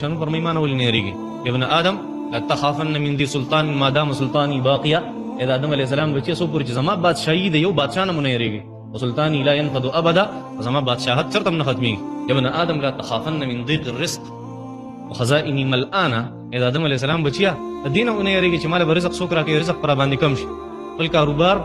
شانه فرمایي ما نه ولې نه یریږي؟ ابن آدم لا تخافن من ذي سلطان ما دام سلطاني باقیا. اې د آدم علیه السلام بچیه، څو پورې چې زما بادشاهي د یو بادشاه نه مو نه یریږي، وسلطاني لا ينفد ابدا، زما بادشاهت چېرته هم نه ختمیږي. ابن آدم لا تخافن من ضیق الرزق وخزائني ملآنه. اې د آدم علیه السلام بچیه، د دې نه ونه یریږي چې ماله به رزق څوک راکوي، رزق پر باندې کم شي، خپل کاروبار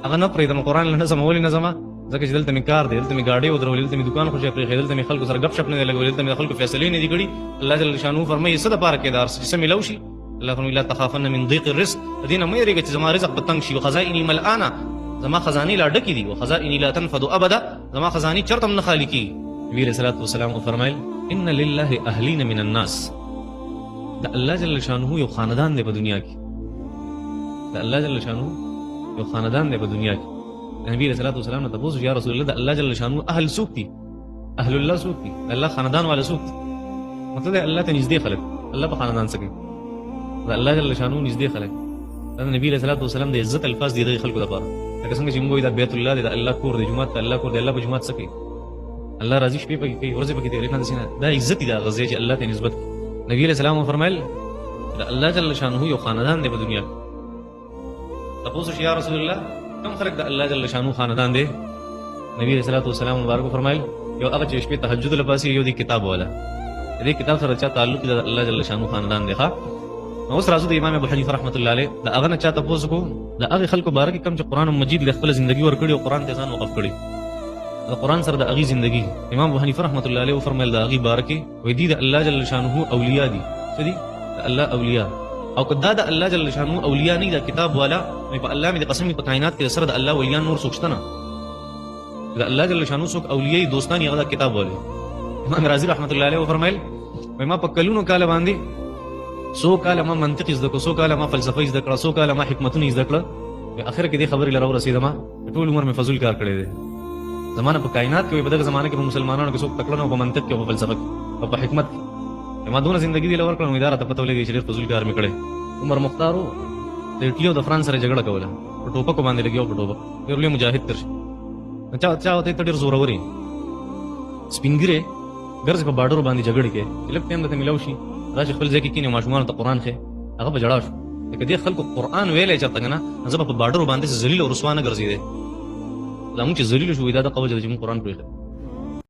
هغه نه پرېږدم، قرآن له نه ځم. ولې نه ځم؟ ځکه چې دلته مې کار دی، دلته مې ګاډۍ ودرولې، دلته مې دکان خوشی پرېښی، دلته مې خلکو سره ګپ شپ نه دی لګولی، دلته مې د خلکو فیصلې نه دي کړي. الله جل شانه فرمایي څه دپاره کې دا هر څه چې څه میلاو شي؟ الله فرمایي لا تخافن من ضیق الرزق، د دې نه مه یریږه چې زما رزق به تنګ شي. وخزائني ملآنه، زما خزانې لا ډکې دي. وخزائني لا تنفد ابدا، زما خزانې چېرته هم نه خالي کېږي. نبي علیه الصلاة والسلام وفرمایل ان لله اهلین من الناس، د الله جل شانه یو خاندان دی په دنیا کې، د الله جل شانه یو خاندان دی په دنیا کې. نبی علیه الصلاة والسلام نه تپوس یا رسول الله، د الله جل شانه اهل څوک دي؟ اهل الله څوک دي؟ د الله خاندان والا څوک دي؟ مطلب دی الله ته نږدې خلک، الله په خاندان څه کوي؟ د الله جل شانه نږدې خلک. دا د نبی علیه الصلاة والسلام د عزت الفاظ دي دغې خلکو دپاره. لکه څنګه چې موږ وایو دا بیت الله دی، د الله کور دی، جومات د الله کور دی، الله په جومات څه کوي؟ الله راضي شپې پکې کوي، ورځې پکې تېروي، نه داسې نه، دا عزت دی د هغه ځای چې الله ته نسبت کوي. نبی علیه السلام وفرمایل د الله جل شانه یو خاندان دی په دنیا کې. تپوس شي یا رسول الله کوم خلک د الله جل شانه خاندان دی؟ نبی علیه الصلاة والسلام مبارک وفرمایل یو هغه چې شپې تهجد له پاسي، یو دی کتاب والا، دې کتاب سره چا تعلق دی د الله جل شانه خاندان دی. ښه، نو اوس راځو د امام ابو حنیفه رحمت الله علیه د هغه نه چا تپوس کو د هغې خلکو باره کې کوم چې قرآن مجید له خپله زندګي ورکړي او قرآن ته ځان وقف کړي، د قرآن سره د هغې زندګي. امام ابو حنیفه رحمت الله علیه وفرمایل د هغې باره کې وایي دوی د الله جل شانه اولیاء دي. څه دي؟ د الله اولیاء. او که دا د الله جل شانه اولیاء نه، دا کتاب والا، نو په الله مې د قسم په کائنات کې سره د الله ولیان نور څوک شته نه. د الله جل شانه څوک اولیاء دوستان یې هغه دا کتاب والي. امام رازي رحمت الله علیه وفرمایل وایي ما په کلونو کاله باندې څو کاله ما منطق زده کړو، څو کاله ما فلسفه زده کړه، څو کاله ما حکمتونه زده کړه، اخر کې دې خبرې له راورسېدم ټول عمر مې فضول کار کړی دی. زمانه په کائنات کې په دغه زمانه کې په مسلمانانو کې څوک تکړه نه په منطق کې او په فلسفه کې او په حکمت کې. ما دونه زندګي دې له ورکړه نو اداره ته پته ولګېږي چې ډېر فضول کار مې کړی. عمر مختار و د اټلي او د فرانس سره جګړه کوله، په ټوپکو باندې لګیا و، په ټوپک ډېر لوی مجاهد تېر شو. چا چا ورته ته ډېر زورور یې، سپین ږیری ګرځې په بارډرو باندې جګړې کوې، چې لږ ټایم درته میلاو شي راشي خپل ځای کې کښېني ماشومانو ته قرآن ښیې. هغه په ژړا شو، لکه دې خلکو قرآن ویلی چېرته که نه زه به په بارډرو باندې ذلیل او رسوا نه ګرځېدی. دا موږ چې ذلیل شو دا دغه وجه ده چې موږ قرآن پرېښی.